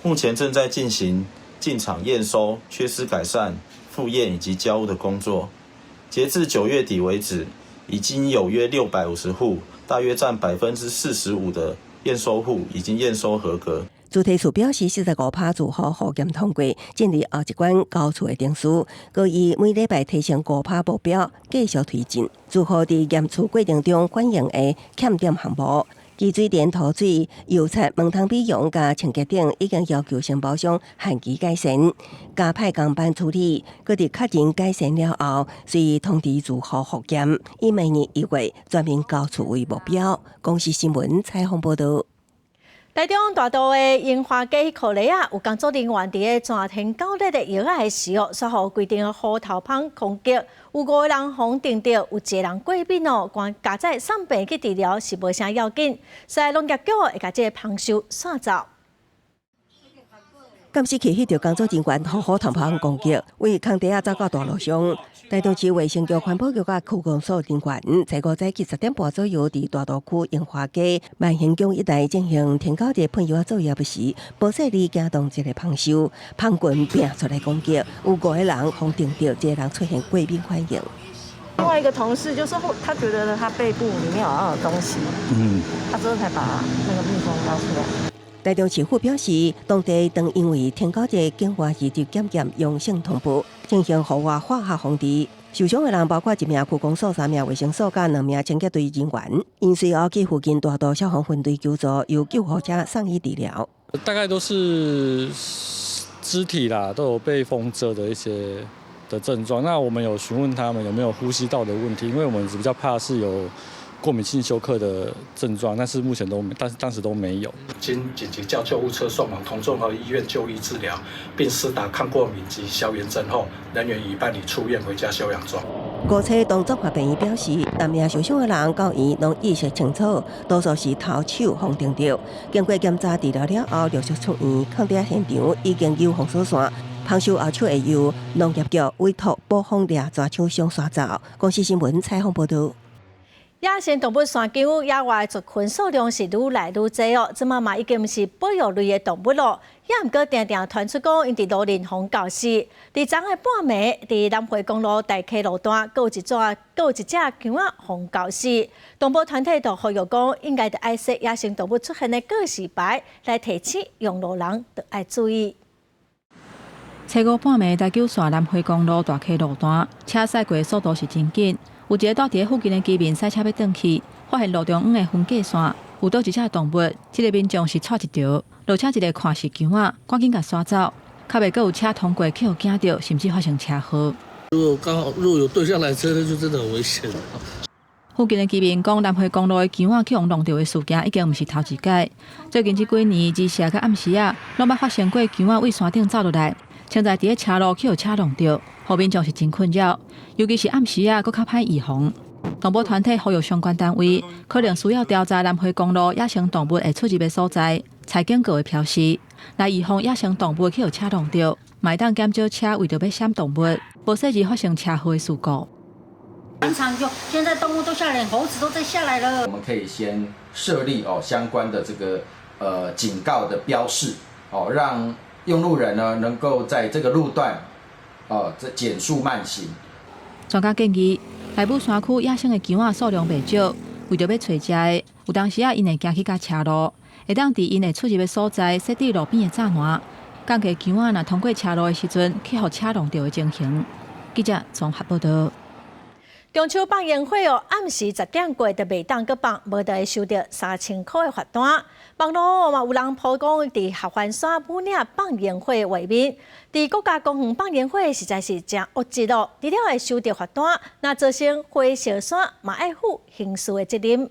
目前正在進行進場驗收、缺失改善、復驗以及交屋的工作。截至9月底為止，已經有約650戶，大約佔45%的驗收戶已經驗收合格。主體處表示，45%住戶復檢通過，進入後一關交厝的程序，閣以每禮拜提升5%目標繼續推進。住戶佇驗厝過程中反映的欠點項目，其水電、塗水、油漆、門窗美容佮清潔等，已經要求承包商限期改善，加派工班處理。閣佇確認改善了後，隨通知住戶復檢，以明年1月全面交厝為目標。公視新聞採訪報導。台中大道的櫻花街可雷啊，有工作人員佇咧鑽天狗日的藥仔的時候，煞予規陣虎頭蜂攻擊，有五個人予叮著，有一個人過敏哦，趕加載送病去治療是無啥要緊，所以農業局會共這个蜂獸散走。監視器翕著工作人員予虎頭蜂攻擊，為空地仔走到大路上。台中市衛生局環保局佮區公所人員，在五早起10點半左右，佇大道區櫻花街萬興宮一帶進行天狗日噴藥仔作業時，無細膩驚動一个蜂獸，蜂群拼出來攻擊，有五個人予叮著，一個人出現過敏反應。另外一個同事就說，他覺得他背部裡面好像有東西，他之後才把那個蜜蜂撈出來。台中市府表示，當地當因為天狗日境外移入檢驗陽性通報，進行戶外化學防治。受傷的人包括一名區公所、三名衛生所佮兩名清潔隊人員。𪜶隨後去附近大道消防分隊求助，由救護車送醫治療。大概都是肢體啦，都有被蜂蟄的一些的症狀。那我們有詢問他們有沒有呼吸道的問題，因為我們比較怕是有過敏性休克的症狀，但是目前都，但是當時都沒有。經緊急叫救護車送往同綜合醫院就醫治療，並施打抗過敏及消炎針後，人員已辦理出院回家休養中。五車東綜合病院表示，兩名受傷的人到院攏意識清楚，多數是頭手予叮著。經過檢查治療了後，陸續出院。空地現場已經有封鎖線，蜂獸後手會由農業局委託捕蜂獵抓廠商刷走。公視新聞採訪報導。野生動物山羌野外族群數量是愈來愈濟哦，這馬嘛已經毋是保育類的動物咯。也毋過定定傳出講，𪜶佇路面予人咬死。佇昨昏半暝，佇南迴公路大溪路段，閣有一隻，閣有一隻羌仔予咬死。動保團體就呼籲講，應該著愛設野生動物出現的告示牌，來提醒用路人著愛注意。初五半暝，台九線南迴公路大溪路段，車駛過的速度是真緊。有一个住佇咧附近的居民駛車欲轉去，發現路中央的分界線有倒一隻動物，這个民眾是掣一趒，落車一个看是羌仔，趕緊共徙走，較袂閣有車通過去予驚著，甚至發生車禍。如果剛好如果有對向來車，那就真的很危險。附近的居民講，南迴公路的羌仔去予弄著的事件已經毋是頭一擺。最近這幾年，日時佮暗時仔，攏捌發生過羌仔對山頂走落來，穿在佇咧車路去予車弄著，予民眾是真困擾。尤其是暗時仔，閣較歹預防。動保團體呼籲相關單位，可能需要調查南迴公路野生動物會出入的所在，採警告的標示，來預防野生動物去予車弄著，嘛會當減少車為著欲閃動物，無細膩發生車禍的事故。常常就現在動物都下來，猴子都在下來了。我們可以先設立哦相關的這個警告的標示哦，讓用路人呢能夠在這個路段哦這減速慢行。專家建議，內武山區野生的羌仔數量袂少，為著欲揣食的，有當時仔𪜶會行去共車路，會當佇𪜶會出入的所在設置路邊的柵欄，降低羌仔若通過車路的時陣去予車弄著的情形。記者綜合報導。中秋放煙火哦，暗時10點過就袂當閣放，無就會收著3000箍的罰單。網路嘛有人曝光佇合歡山武嶺放煙火的畫面，佇國家公園放煙火實在是誠惡質哦。除了會收著罰單，若造成火燒山，嘛愛負刑事的責任。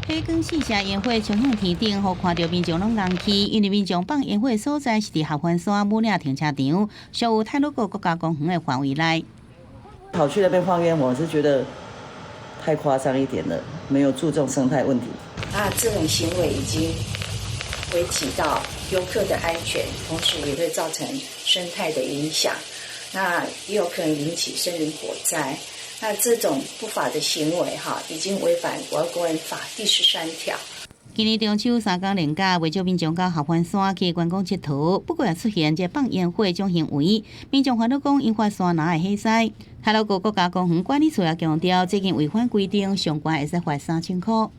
火光四射煙火衝向天頂，予看著民眾攏愣去。因為民眾放煙火的所在是佇合歡山武嶺停車場，屬於太魯閣國家公園的範圍內。跑去那邊放煙火，是覺得太誇張一點了，沒有注重生態問題。那這種行為已經危及到遊客的安全，同時也會造成生態的影響，那也有可能引起森林火災。那這種不法的行為，哈，已經違反《國家公園法》第13條。今年中秋三工連假，袂少民眾到合歡山去觀光𨑨迌，不過也出現這放煙火這種行為，民眾煩惱講引發山林的火災。太魯閣國家公園管理處也強調，這件違反規定，上懸會使罰3000箍。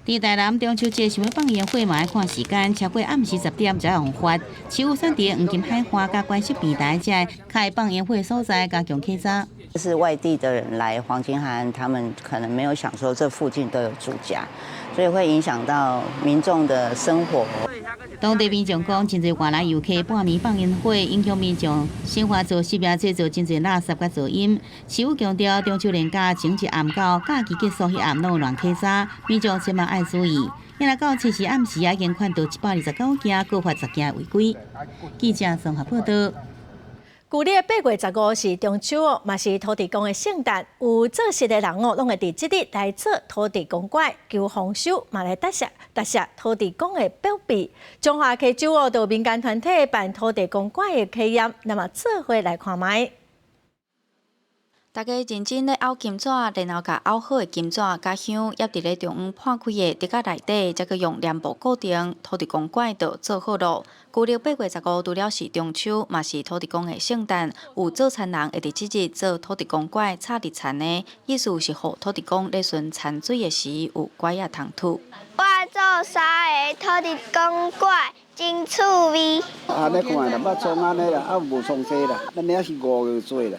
佇台南中秋節想欲放煙火嘛愛看時間，超過暗時10點才會予發。市府選佇黃金海岸佮關西平台遮開放煙火所在加強檢查。是外地的人來黃金海岸，他們可能沒有想說這附近都有住家，所以會影響到民眾的生活。當地民眾講，真濟外來遊客半暝放煙火，影響民眾生活作息，也製造真濟垃圾佮噪音。市府強調，中秋連假前一暗到假期結束彼暗攏有亂稽查，民眾千萬愛注意。來到七時暗時已經看到129件，閣罰10件違規。記者綜合報道。舊曆8月15是中秋哦，嘛是土地公的聖誕。有做穡的人哦，攏會佇這日來做土地公粿，求豐收，嘛來答謝答謝土地公的保庇。彰化溪州哦，就民間團體辦土地公粿的體驗，咱嘛做伙來看覓。大家認真咧拗金紙，然後共拗好的金紙佮香挹佇咧中央破開的竹仔內底，才閣用黏布固定，土地公粿就做好囉。舊曆8月15，除了是中秋，嘛是土地公的聖誕。有做田人會佇這日做土地公粿，插佇田的，意思是予土地公咧巡田水的時有粿仔通吐。我做三个土地公粿，真趣味。按呢看啦，捌創按呢啦，啊無創濟啦，咱遐是5月做啦。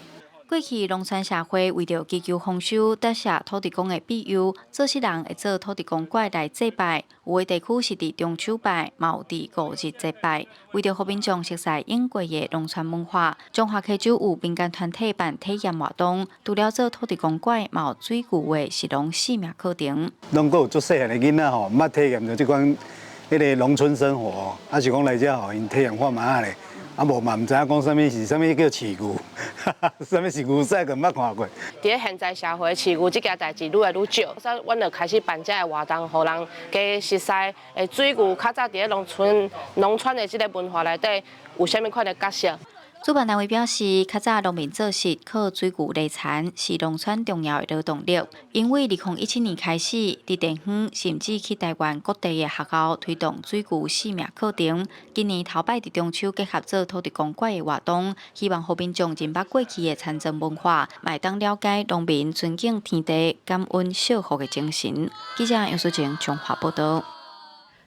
過去農村社會為著祈求豐收，答謝土地公的庇佑，做穡人會做土地公粿來祭拜。有的地區是佇中秋拜，嘛有佇五日節拜。為著予民眾熟悉應過的農村文化，彰化溪州有民間團體辦體驗活動，除了做土地公粿，嘛有水牛的食農四命課程。攏閣有足細漢的囡仔吼，毋捌體驗著這款彼个農村生活，啊是講來遮吼，𪜶體驗看覓仔咧。啊無嘛，毋知影講啥物是啥物叫飼牛，啥物是牛仔，閣毋捌看過。佇咧現在社會，飼牛這件代誌愈來愈少，所以阮就開始辦這个活動，予人加熟悉水牛較早佇咧農村、農村的這个文化內底有啥物款的角色。主辦單位表示，較早農民做穡靠水牛犁田，是農村重要的勞動力。因為2017年開始，佇地方甚至去台灣各地的學校推動水牛四命課程。今年頭擺佇中秋結合做土地公粿的活動，希望予民眾認捌過去的田莊文化，嘛會當了解農民尊敬天地、感恩惜福的精神。記者楊淑靜彰化報道。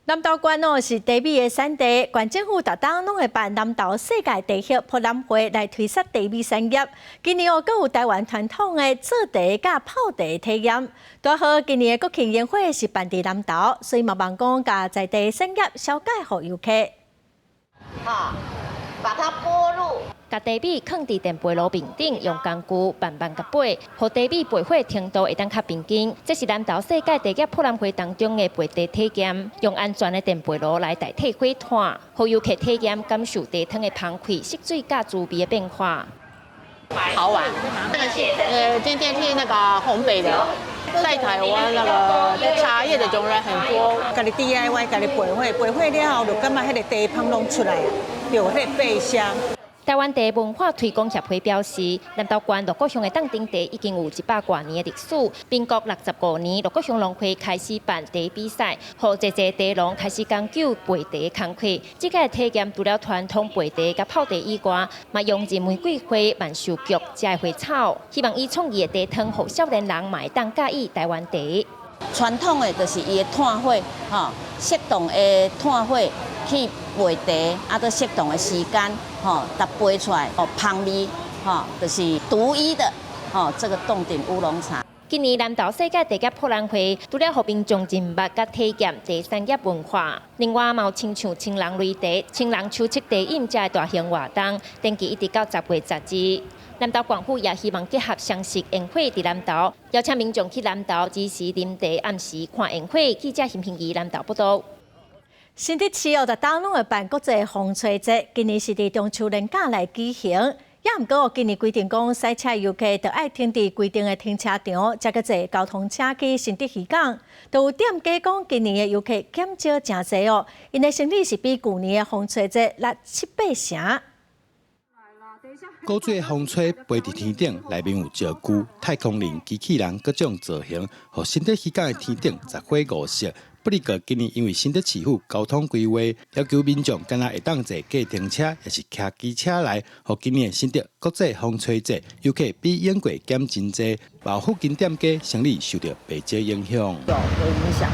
南投縣哦是茶米的產地，縣政府逐冬攏會辦南投世界茶葉博覽會來推廣茶米產業。今年哦，閣有台灣傳統的做茶佮泡茶體驗。拄好今年的國慶煙火是辦佇南投，所以嘛望講共在地產業紹介予遊客。好，把它撥入。共茶米囥佇電焙爐面頂，用工具慢慢共焙，予茶米焙火程度會當較平均。這是南投世界茶葉博覽會當中的焙茶體驗，用安全的電焙爐來代替火炭，予遊客體驗感受茶湯的香氣、色水佮滋味的變化。好玩，今天是那個烘焙的，在台灣那個茶葉的種類很多。家己 DIY，家己焙火，焙火了後就感覺彼个茶香攏出來，有彼个焙香。台灣茶文化推廣協會表示，南投縣鹿谷鄉的凍頂茶已經有100多年的歷史。民國65年，鹿谷鄉農會開始辦茶比賽，予濟濟茶農開始講究焙茶工課。這個體驗除了傳統焙茶佮泡茶以外，嘛融入玫瑰花、萬壽菊這花草，希望以創意的茶湯，予少年人嘛會當佮意台灣茶。傳統的就是伊的炭火，吼，適當的炭火去焙茶，啊，閣適當的時間，吼，逐焙出來，哦，香味，吼，就是獨一的，吼，這個凍頂烏龍茶。今年南投世界茶葉博覽會，除了予民眾認捌佮體驗茶產業文化，另外嘛有親像青人擂茶、青人手測茶飲這个大型活動，登記一直到10月12。南投縣府也希望結合雙十煙火佇南投，邀請民眾去南投支持啉茶，暗時看煙火。記者邢平儀南投報道。新竹市哦，逐冬攏會辦國際風吹節，今年是佇中秋連假來舉行。也毋過今年規定講，賽車遊客著愛停佇規定的停車場，才閣坐交通車去新竹漁港。都有店家講，今年的遊客減少誠濟哦，𪜶的生意是比舊年的風吹節落七八成。古錐風吹飛佇天頂，內面有石具、太空人、機器人各種造型，予新竹漁港的天頂十火五色。不過今年因為新竹市府交通規劃，要求民眾敢若會當坐計程車，抑是騎機車來，予今年新竹國際風吹節遊客比往過減真濟，包附近店家生意受著袂少影響。有影響，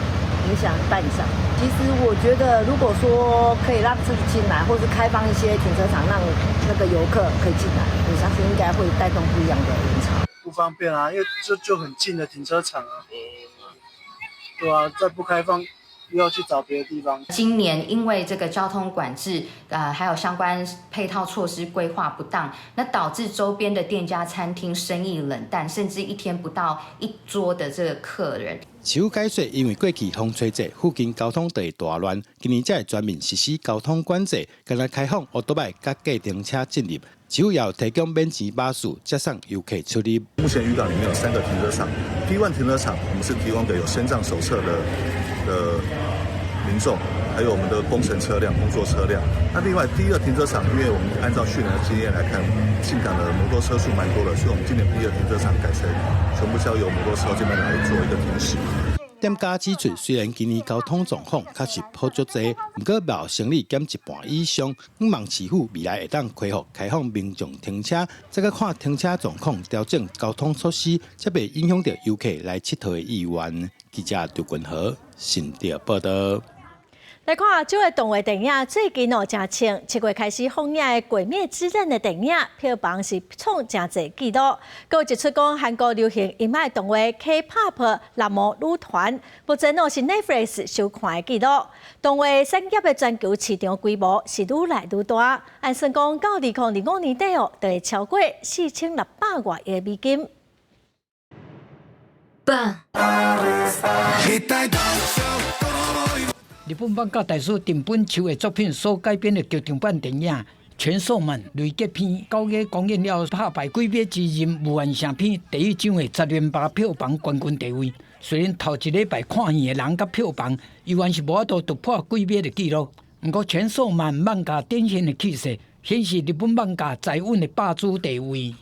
影響一半以上。其實我覺得，如果說可以讓車子進來，或是開放一些停車場，讓那個遊客可以進來，我相信應該會帶動不一樣的人潮。不方便啊，因為就很近的停車場啊。對啊，再不開放，又要去找別的地方。今年因為這個交通管制，還有相關配套措施規劃不當，那導致周邊的店家、餐廳生意冷淡，甚至一天不到一桌的這個客人。市府解說，因為過去風吹節附近交通就會大亂，今年才會全面實施交通管制，干焦開放歐多擺佮計程車進入。市府也有提供免錢巴士接送遊客出入。目前漁港裡面有三個停車場，P1 停車場我們是提供給有身障手冊的民眾，還有我們的工程車輛、工作車輛。那另外第二停車場，因為我們按照去年的經驗來看，進港的摩托車數蠻多的，所以我們今年第二停車場改成全部交由摩托車這邊來做一個停駛。店家指出，雖然今年交通狀況確實好足濟，毋過嘛有生意減一半以上。向望市府未來會當恢復開放民眾停車，再閣看停車狀況調整交通措施，才袂影響著遊客來𨑨迌的意願。記者劉君和新竹報道。來看亞洲的動畫電影，最近哦誠衝，7月開始放映的《鬼滅之刃》的電影票房是創誠濟紀錄。閣有一出講韓國流行音樂動畫 K-pop 男模女團，目前哦是 Netflix 收看的紀錄。動畫產業的全球市場規模是愈來愈大，按算講到2025年底哦，就會超過4600外億美金。笨。日本漫畫大師藤本樹的作品所改編的劇場版電影《拳獸們累結篇》，9月公映了，拍敗《鬼滅之刃》無完成篇第一章的10連霸票房冠軍地位。雖然頭一禮拜看戲的人佮票房，猶原是無法度突破《鬼滅》的紀錄。毋過，《拳獸們》漫畫展現的氣勢，顯示日本漫畫在穩的霸主地位。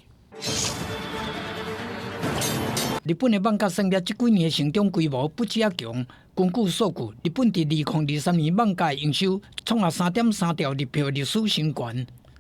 日本的漫畫產業這幾年的成長規模不止遐強。根據數據，日本佇2023年漫畫營收創下3.3兆日幣歷史新高，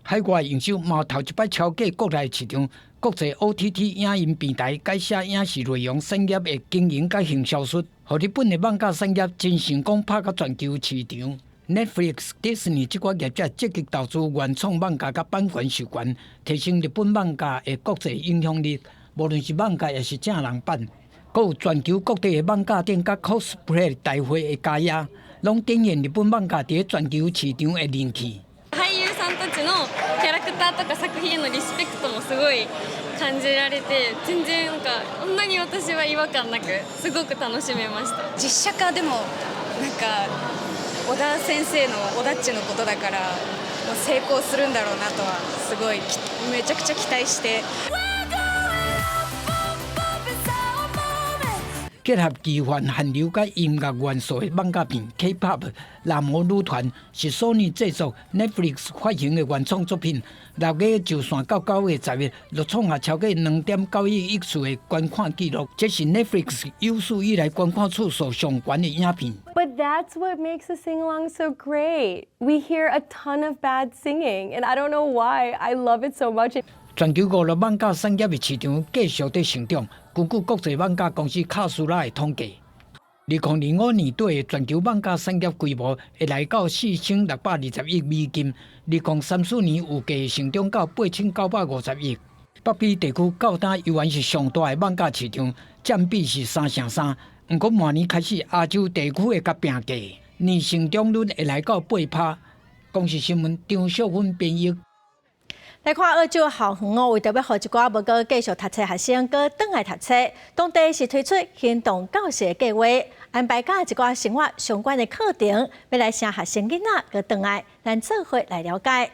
海外營收嘛頭一擺超過國內市場。國際 OTT 影音平台改寫影視內容產業的經營佮行銷術，予日本的漫畫產業真成功拍到全球市場。Netflix、迪士尼這寡業者積極投資原創漫畫佮版權授權，提升日本漫畫的國際影響力。無論是漫畫抑是真人版。閣有全球各地的漫畫展佮 cosplay 大會的加入，攏展現日本漫畫佇全球市場的人氣。俳優さんたちのキャラクターとか作品へのリスペクトもすごい感じられて、全然なんかこんなに私は違和感なくすごく楽しめました。実写化でもなんか尾田先生の尾田っちのことだから、もう成功するんだろうなとはすごいめちゃくちゃ期待して。結合奇幻韓流佮音樂元素的漫畫片 K-pop 男模女團是索尼製作、Netflix 發行的原創作品。6月就線到9月10日，就創下超過2.91億次的觀看紀錄，這是 Netflix 有史以來觀看次數上懸的影片。 But that's what makes a sing along so great. We hear a ton of bad singing, and I don't know why. I love it so much. 全球娛樂漫畫產業的市場繼續佇成長。根據國際漫畫公司卡斯拉的統計，2025年底的全球漫畫產業規模會來到4620億美金。2034年預計成長到8950億。北美地區到今猶原是上大的漫畫市場，佔比是3成3。毋過明年開始，亞洲地區會共拚過，年成長率會來到8%。公視新聞張秀芬編譯。來看澳洲校園哦，為著欲予一寡無閣繼續讀冊學生閣轉來讀冊，當地是推出行動教學計劃，安排佮一寡生活相關的課程，欲來請學生囡仔閣轉來，咱做伙來了解。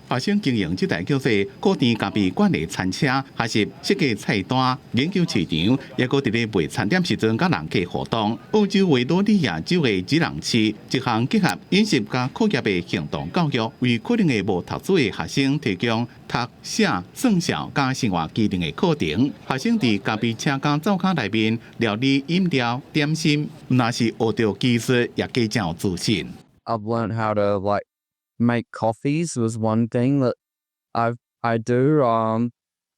學生經營這台叫做古典咖啡館的餐車，學習設計菜單、研究市場，抑閣佇咧賣餐點時陣佮人客互動。澳洲維多利亞州的吉朗市，一項結合飲食佮課業的行動教育，為可能會無讀書的學生提供讀寫算數佮生活技能的課程。學生佇咖啡車佮灶跤內面料理飲料、點心，毋但是學著技術，也加誠有自信。 I've learned how to like make coffees was one thing that I do.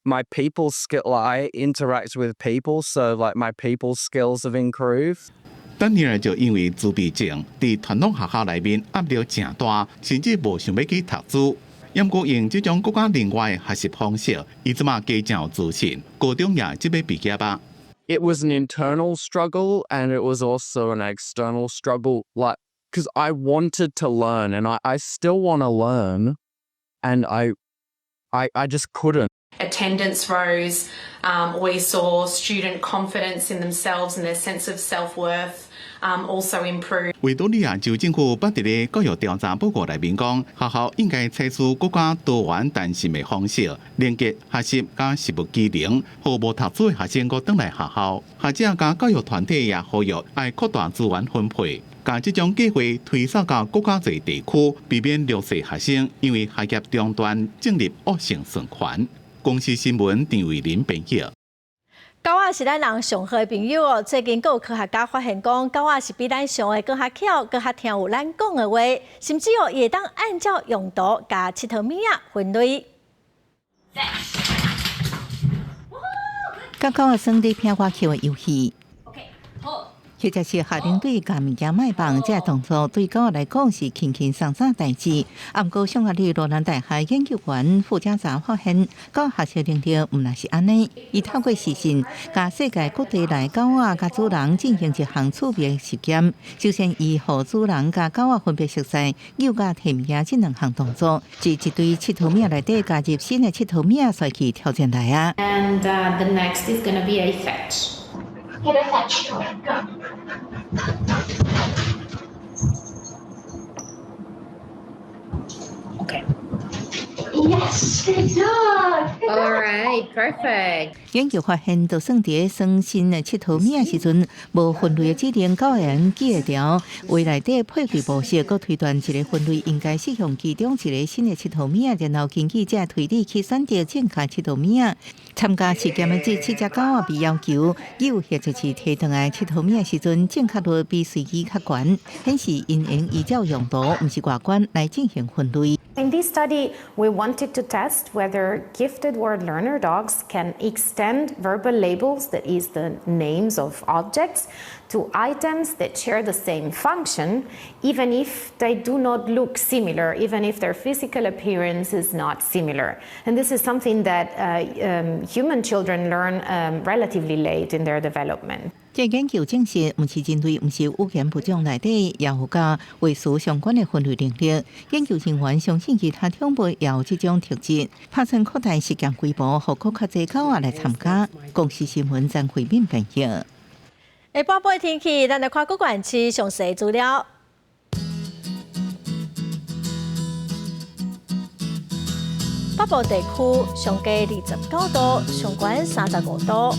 My people skill, like I interact with people, so like my people skills have improved. 丹尼爾就因為自閉症，佇傳統學校內面壓力誠大，甚至無想欲去讀書。毋過用這種閣較另外的學習方式，伊這馬加誠有自信，高中也這欲畢業啊。 It was an internal struggle and it was also an external struggle. Like, because I wanted to learn and I still want to learn and I just couldn't. Attendance rose. We saw student confidence in themselves and their sense of self-worth also improve. 維多利亞州政府捌佇咧教育調查報告內面講，學校應該採取閣較多元彈性的方式，連結學習佮實務技能，予無讀書的學生閣轉來學校。學者佮教育團體也呼籲愛擴大資源分配，共這種計劃推掃到閣較濟地區，避免弱勢學生因為學業中斷進入惡性循環。公視新聞陳慧琳編譯。狗仔是咱人上好的朋友哦。最近閣有科學家發現講，狗仔是比咱想的閣較巧，閣較聽有咱講的話，甚至哦，伊會當按照用途共𨑨迌物仔分類。佮狗仔耍咧拚外抾的遊戲。或者是下領隊共物件賣放，這個動作對狗來講是輕輕鬆鬆代誌。啊，毋過匈牙利羅蘭大學研究員傅家澤發現，狗學習能力毋但是按呢。伊透過視訊，共世界各地來狗仔佮主人進行一項趣味實驗。首先，伊予主人佮狗仔分別熟似遛佮提物件這兩項動作，佇一堆𨑨迌物內底加入新的𨑨迌物仔，紲去挑戰來啊。 And the next is gonna be a fetch. Get a fetch toy. Go. Okay. Yes, good dog. All right, perfect. 研究發現，就算佇耍新的𨑨迌物仔時陣，無分類的指令，狗會用記會牢，話內底配對模式，閣推斷一个分類應該適用其中一个新的𨑨迌物仔，然後根據這個推理去選擇正確𨑨迌物仔。參加實驗的這七隻狗仔被要求遛或者是提轉來𨑨迌物仔時陣，正確率比隨機較懸，顯示𪜶會依照用途，毋是外觀來進行分類。 In this study, we wanted to test whether gifted word learner dogs can extend verbal labels, that is, the names of objects, to items that share the same function, even if they do not look similar, even if their physical appearance is not similar. And this is something that human children learn relatively late in their development. 這研究證實，毋是人類，毋是語言物種內底，也有佮畫詞相關的分類能力。研究人員相信其他寵物也有這種特質，拍算擴大實驗規模，予閣較濟狗仔來參加。公視新聞張惠敏編譯。下半晡天氣，咱來看各縣市詳細資料。北部地區上低29度，上懸35度。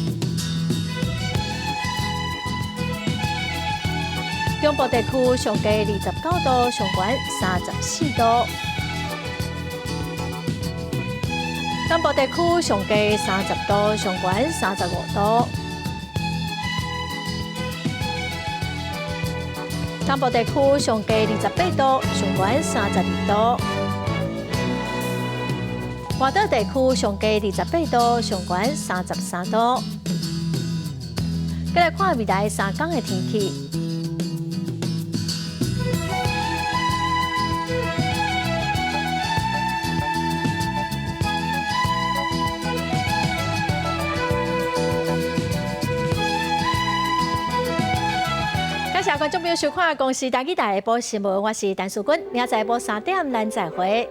中部地區上低29度，上懸34度。南部地區上低30度，上懸35度。南部地區上低28度，上懸32度。外島地區上低28度，上懸33度。再來看未來3天的天氣。感謝觀眾朋友收看《公視台語台》下晡新聞，我是陳淑君，明仔載下晡3點咱再會。